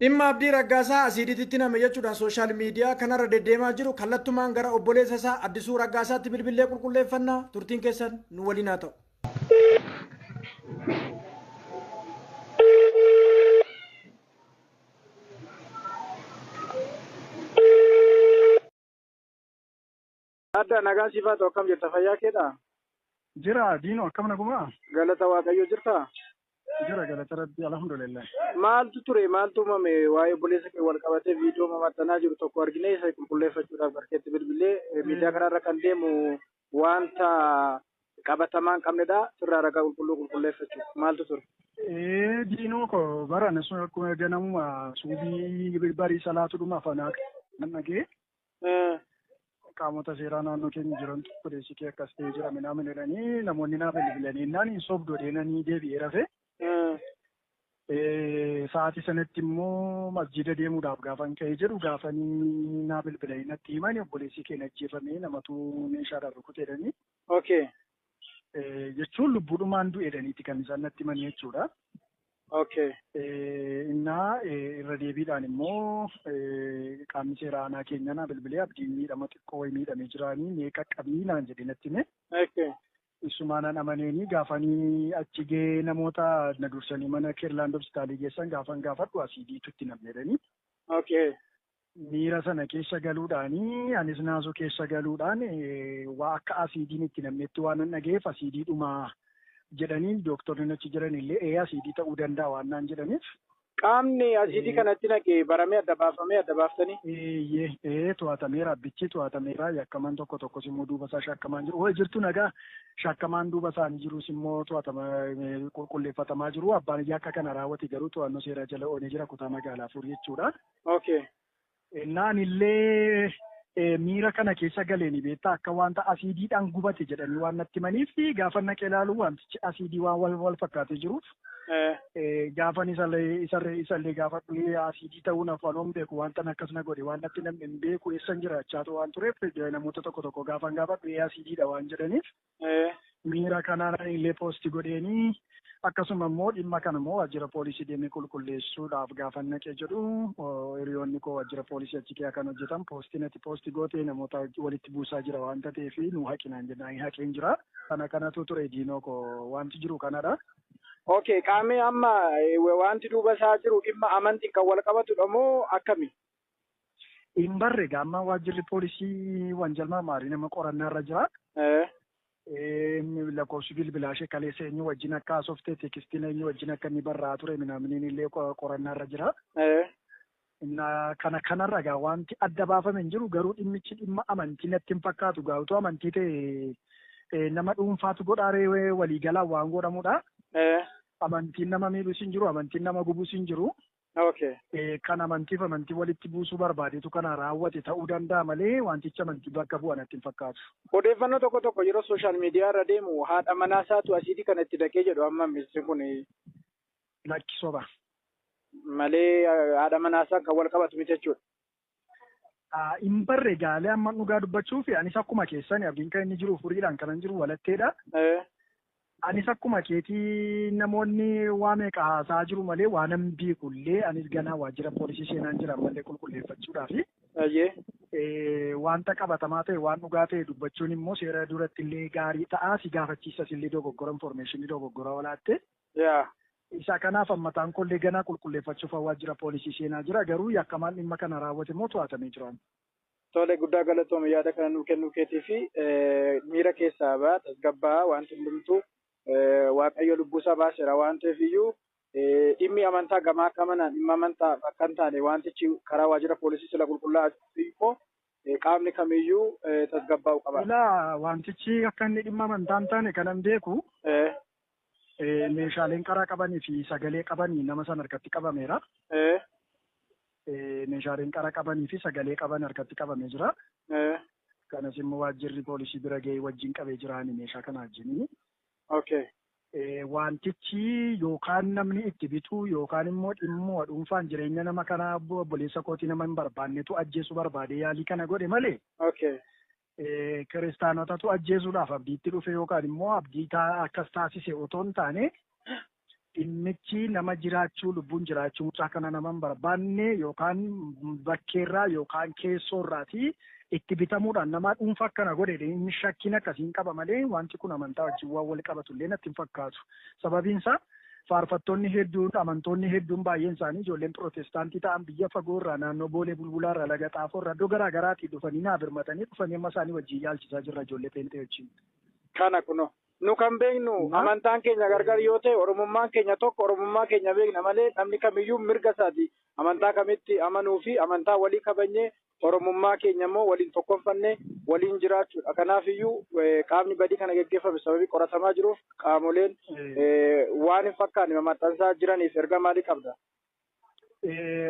Dhimma Abdii Raggaasaa asiidiitti name jechuudhaan sooshaal miidiyaa kanarra deddeemaa jiru kallattumaan gara obboleessa isaa Addisuu Raggaasaatti bilbilee qulqulleeffannaa turtiin keessan nu waliin haa ta'u. Adda nagaan siif haa ta'u, akkam jirta, fayyaa keedhaa? Jira Diinoo, akkam nagumaa? Galata Waaqayyoo, jirtaa? Jira, galata Rabbii, alhamdulillah. Maaltu ture, maaltu uumame? Waa'ee obboleessa kee wal qabatee viidiyoo maxxanaa jiru tokko argine, isa qulqulleeffachuudhaaf barkeetti bilbilee. Miidiyaa kanarra kan deemu wanta qabatamaa hin qabnedha. Sirraa ragaa qulqulluu qulqulleeffachuuf maaltu ture? Ee Diinoo ko, baran sun akkuma ganamuma suubii barii salaatu dhuma afanaa kan dhagee qaamota seeraa naannoo keenya jirantu obboleessi kee akkas ta'ee jira minaamin jedhanii namoonni naa bilbilanii naan hin sobdu jedheenanii deebi'ee rafe. Sa'aatii sanatti immoo masjiida deemuudhaaf gaafan ka'ee jedhu, gaafanii naa bilbilanii natti himani, obboleessi keenya ajjeefamee, namatu meeshaadhaan rukute jedhanii. Jechuun lubbuudhumaan du'e jedhaniiti kan isaan natti himanii jechuudha. Innaa irra deebiidhaan immoo qaamni seeraa aanaa keenya naa bilbilee, Abdiin miidhama xiqqoo wayii miidhamee jiraanii mee qaqqabii naan jedhee natti hime. Isumaan amaneenii gaafanii achi gahee namoota na dursanii mana Keerlaand hospitaalii geessan gaafan gaafadhu, asiidiitu itti namne jedhanii. Miira sana keessa galuudhaanii, anis naasuu keessa galuudhaan, waa akka asiidiin itti namnetti waan nan dhagayeef, asiidiidhuma jedhanii dooktorri achi jiran illee ee asiidii ta'uu danda'a waan naan jedhaniif. Qaamni asiidii kanatti naqe baramee adda baafamee, adda baaftanii? Eeyyee, ee to'atameera, abbichi to'atameera, yakkamaan tokko tokkos immoo duuba isaa shakkamaan jiru. Hoo jirtu nagaa, shakkamaan duuba isaanii jirus immoo to'atama, qulqulleeffatamaa jiru. Abbaan yakka kana raawwate garuu to'annoo seeraa jala oolee jira kutaa magaalaa Furii jechuudha. Naan illee miira kana keessa galeeni beektaa, akka wanta asiidiidhaan gubate jedhanii waan natti himaniif, gaafa naqee ilaalu wantichi asiidii waan wal wal fakkaatee jiruuf, gaafan isallee gaafadhu, asiidii ta'uun afaan beeku, wanta akkas na godhe waan natti namni hin beeku, eessan jiraachaa waan tureef, namoota tokko tokko gaafan gaafadhu ee asiidiidha waan jedhaniif, miira kanaan illee post godheenii, akkasuma immoo dhimma kana immoo waajjira poolisii deemee qulqulleessuudhaaf gaafan naqee jedhu, hiriyoonni koo waajjira poolisii achi keessa kan hojjetan, poostiin ati post gootee namoota walitti buusaa jira waan ta'eef nu haqinaan jennaan haqeen jira. Kana kanatu ture Diinoo koo, wanti jiru kanadha. Okay, qaamni amma wanti duuba isaa jiru dhimma amantiin kan wal qabatudha moo akkami? Hin barre, gaamma waajjirri poolisii wanjal maarii nama qorannaa irra jira. Lakkoofsi bilbilaa ishee kaleessa eenyu wajjin akka haasofte, teekstiin eenyu wajjin akka inni barraa ture minaaminiin illee qorannaa irra jira. Kana kanarra gaa wanti adda baafame hin jiru, garuu dhimmichi dhimma amantii natti hin fakkaatu. Gaa utuu amantii ta'e nama dhuunfaatu godhaaree, waliigalaan waan godhamudha. Amantiin nama miidhus hin jiru, amantiin nama gubus hin jiru. Kan amantiif amantii walitti buusuu barbaadetu kana raawwate ta'uu danda'a malee wantichi amantii bakka bu'a natti hin fakkaatu. Odeeffannoo tokko tokko yeroo sooshaal miidiyaa irra deemu, haadha manaa isaatu asiidii kana itti naqee jedhu, amma ministri kun. Lakki, soba. Malee haadha manaa isaa kan wal qabatu miti jechuudha. Hin barre gaalee, amma dhugaa dubbachuuf anis akkuma keessani, Abdiin kan inni jiru Furiidhaan, kanan jiru Walatteedha. Anis akkuma keetii namoonni waa meeqa haasaa jiru malee waan nan beekullee, anis ganaa waajjira poolisii seenaan jira malee qulqulleeffachuudhaafi. Wanta qabatamaa ta'e, waan dhugaa ta'e dubbachuun immoo seera duratti illee gaarii ta'a, si gaafachiisas illee dogoggora information dogoggora olaatte. Isa kanaaf ammataan kollee ganaa qulqulleeffachuuf waajjira poolisii seenaa jira, garuu yakkamaan dhimma kana raawwate immoo to'atamee jira. Tole, guddaa galatoome yaada kana nuu kennuu keetii fi miira keessaa ba'a, tasgabbaa, wanti hundumtuu Waaqayyo lubbuusaa baaseera waan ta'eef iyyuu, dhimmi amantaa gamaa akka amanaan dhimma amantaa akka hin taane, wantichi karaa waajjira poolisii sila qulqullaa'aa jiru immoo qaamni kamiyyuu tasgabbaa'uu qaba. Ilaa, wantichi akka inni dhimma amantaa hin taane kanan beeku, meeshaaleen qaraa qabanii fi sagalee qabanii nama sana harkatti qabameera. Meeshaaleen qara qabanii fi sagalee qaban harkatti qabamee jira. Kanas immoo waajjirri poolisii bira ga'ee wajjin qabee jiraani meeshaa kana wajjin. Wantichi yookaan namni itti bituu yookaan immoo dhimma dhuunfaan jireenya nama kanaa, obboleessa kootii nama hin barbaannetu ajjeesuu barbaade yaalii kana godhe malee. Kiristaanotatu ajjeesuudhaaf Abdiitti dhufe yookaan immoo Abdii akkas taasise otoo hin taane. Dhimmichi nama jiraachuu lubbuun jiraachuu mucaa kana nama hin barbaanne yookaan bakkeerraa yookaan keessoorraatii itti bitamuudhaan nama dhuunfaa akkana godhe inni shakkiin akkasiin qaba malee wanti kun amantaa wajjin waan wal qabatu illee natti hin fakkaatu. Sababiin isaa faarfattoonni hedduun amantoonni hedduun baay'een isaanii ijoolleen pirootestaantii ta'an biyya fagoorraa naannoo Boolee Bulbulaarraa Laga Xaafoorraa iddoo garaa garaatii dhufanii naa birmatanii dhufanii amma isaanii wajjin yaalchisaa jirra ijoollee peenxee wajjin. Kana kunoo. Nu kan beeknu amantaan keenya gargar yoo ta'e Oromummaan keenya tokko, Oromummaa keenya beekna malee namni kamiyyuu mirga isaati amantaa kamitti amanuu fi amantaa walii kabajnee Oromummaa keenya immoo waliin tokkonfannee waliin jiraachuudha. Kanaafiyyuu qaamni badii kana geggeeffame sababii qoratamaa jiruuf qaamoleen waan hin fakkaanne maxxansaa jiraniif erga maalii qabda?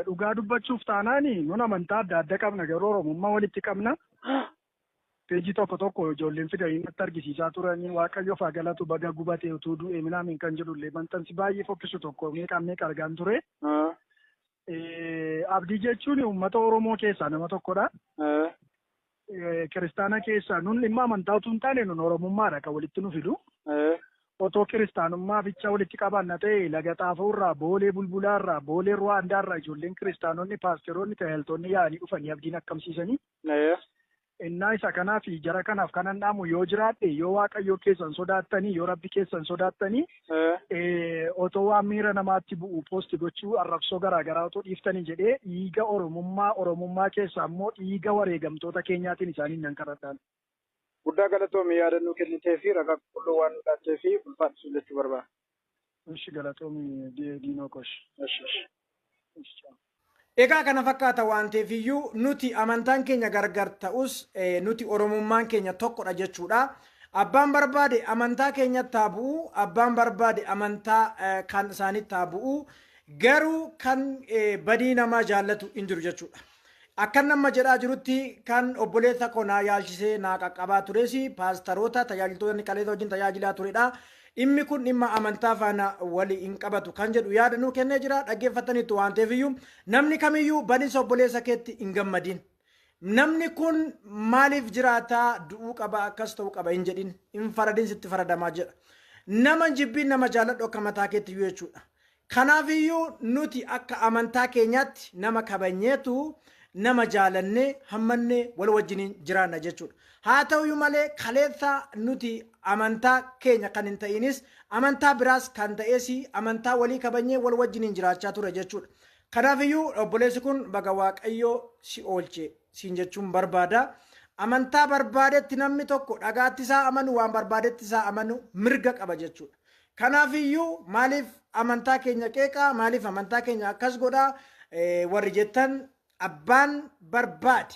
Dhugaa dubbachuuf taanaan nun amantaa adda adda qabna garuu Oromummaa walitti qabna. Peejii tokko tokko ijoolleen fidanii natti argisiisaa turanii Waaqayyoof haa galatu baga gubatee utuu du'e minaamin kan jedhullee maxxansi baay'ee fokkisu tokko meeqaan meeqa argaan ture. Abdii jechuun uummata Oromoo keessaa nama tokkodha. Kiristaana keessaa nun dhimma amantaa utuu hin taane nun Oromummaadha kan walitti nu fidu. Otoo kiristaanummaa bicha walitti qabaanna ta'e Laga Xaafoorraa, Boolee Bulbulaarraa, Boolee Ruwaandaarraa ijoolleen kiristaanonni, paasteroonni, tajaajiltoonni yaa'anii dhufanii abdiin akkamsiisanii. Innaa isa kanaaf jara kanaaf kanan dhaamu yoo jiraadhe yoo Waaqayyoo keessan sodaattanii yoo Rabbi keessan sodaattanii otoo waan miira namaatti bu'u poosti gochuu arrabsoo garaagaraa otoo dhiiftanii jedhee dhiiga Oromummaa Oromummaa keessaa immoo dhiiga wareegamtoota keenyaatiin isaaniin nan kadhadhaan. Guddaa galatoomi yaadannoo kennitee fi ragaa qulqulluu waan nu laattee fi ulfaadhu jechuu barbaada. Ishi galatoomi diinoo kosh. Egaa kana fakkaata waan ta'eef iyyuu nuti amantaan keenya gargar ta'us nuti Oromummaan keenya tokkodha jechuudha. Abbaan barbaade amantaa keenyatti haa bu'u, abbaan barbaade amantaa kan isaanitti haa bu'u, garuu kan badii namaa jaallatu hin jiru jechuudha. Akkan nama jedhaa jirutti kan obboleessa koo naa yaalchisee naa qaqqabaa tures paastaroota tajaajiltoota kaleessa wajjin tajaajilaa turedha. Dhimmi kun dhimma amantaa faana walii hin qabatu kan jedhu yaada nuu kennee jira. Dhaggeeffataniitu waan ta'eef iyyuu namni kamiyyuu badiinsa obboleessa keetti hin gammadin. Namni kun maaliif jiraataa du'uu qaba akkas ta'uu qaba hin jedhin, hin faradin sitti faradamaa jedha. Nama jibbiin nama jaalladhu akka mataa keetti iyyuu jechuudha. Kanaaf iyyuu nuti akka amantaa keenyaatti nama kabajneetu nama jaalannee hammannee wal wajjiniin jiraanna jechuudha. Haa ta'uyyuu malee kaleessa nuti amantaa keenya kan hin ta'inis amantaa biraas kan ta'es amantaa walii kabajnee wal wajjiniin jiraachaa ture jechuudha. Kanaafiyyuu obboleessi kun baga Waaqayyoo si oolche siin jechuun barbaada. Amantaa barbaadetti namni tokko dhagaatti isaa amanu waan barbaadetti isaa amanu mirga qaba jechuudha. Kanaafiyyuu maaliif amantaa keenya qeeqaa maaliif amantaa keenya akkas godhaa warri jettan abbaan barbaade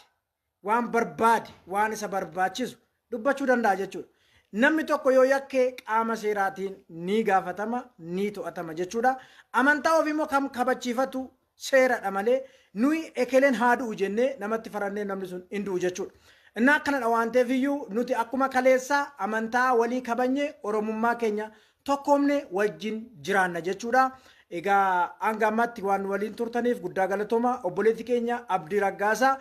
waan barbaade waan isa barbaachisu dubbachuu danda'a jechuudha. Namni tokko yoo yakkee qaama seeraatiin ni gaafatama ni to'atama jechuudha. Amantaa ofii immoo kam kabachiifatu seeradha malee nuyi ekeleen haa du'u jennee namatti farannee namni sun hin du'u jechuudha. Innaa akkanadha waan ta'eef iyyuu nuti akkuma kaleessaa amantaa walii kabajnee Oromummaa keenya tokkoomne wajjin jiraanna jechuudha. Egaa hanga ammaatti waan waliin turtaniif guddaa galatooma. Obboleetti keenya Abdii Raggaasaa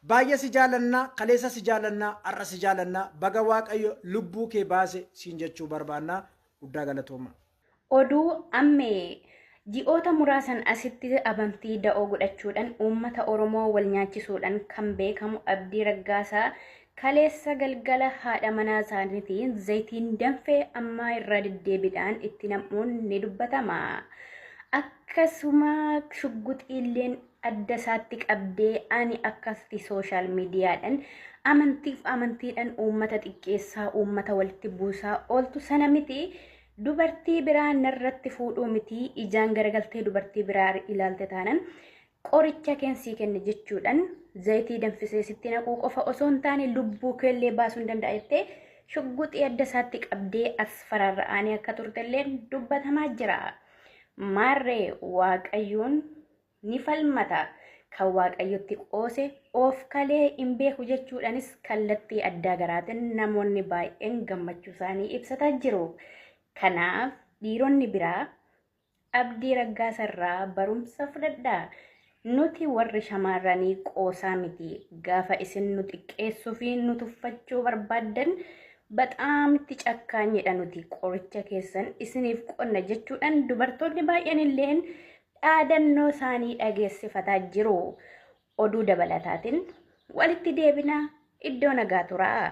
baay'ee si jaalannaa, kaleessa si jaalannaa, har'a si jaalannaa, baga Waaqayyo lubbuu kee baase siin jechuu barbaannaa. Guddaa galatooma. Oduu ammee ji'oota muraasan asitti amantii da'oo godhachuudhaan uummata Oromoo wal nyaachisuudhaan kan beekamu Abdii Raggaasaa kaleessa galgala haadha manaa isaaniitiin zayitiin danfee ammaa irra deddeebiidhaan itti nam'uun ni dubbatama. Akkasuma shugguxiilleen adda isaatti qabdee ani akkasitti sooshaal miidiyaadhaan amantiif amantiidhaan uummata xiqqeessaa uummata walitti buusaa ooltu sana miti. Dubartii biraa narratti fuudhuu miti ijaan garagaltee dubartii biraa ilaalte taanan qoricha keensii kenne jechuudhaan zayitii danfisee sitti naquu qofa osoo hin taane lubbuu keellee baasuu hin danda'a jettee shugguxii adda isaatti qabdee as fararra'anii akka turtellee dubbatamaa jira. Maarree Waaqayyoon ni falmata. Kan Waaqayyotti qoose of kalee hin beeku jechuudhaanis kallattii addaa garaatiin namoonni baay'een gammachuu isaanii ibsataa jiru. Kanaaf dhiironni biraa Abdii Raggaasarraa barumsa fudhadhaa. Nuti warri shamarranii qoosaa miti. Gaafa isin nu xiqqeessuu fi nu tuffachuu barbaaddan Baxaamitti cakkaanyedha nuti qoricha keessan isiniif qonna jechuudhaan dubartoonni baay'een illeen dhaadannoo isaanii dhageessifataa jiru. Oduu dabalataatiin walitti deebinaa, iddoo nagaa turaa.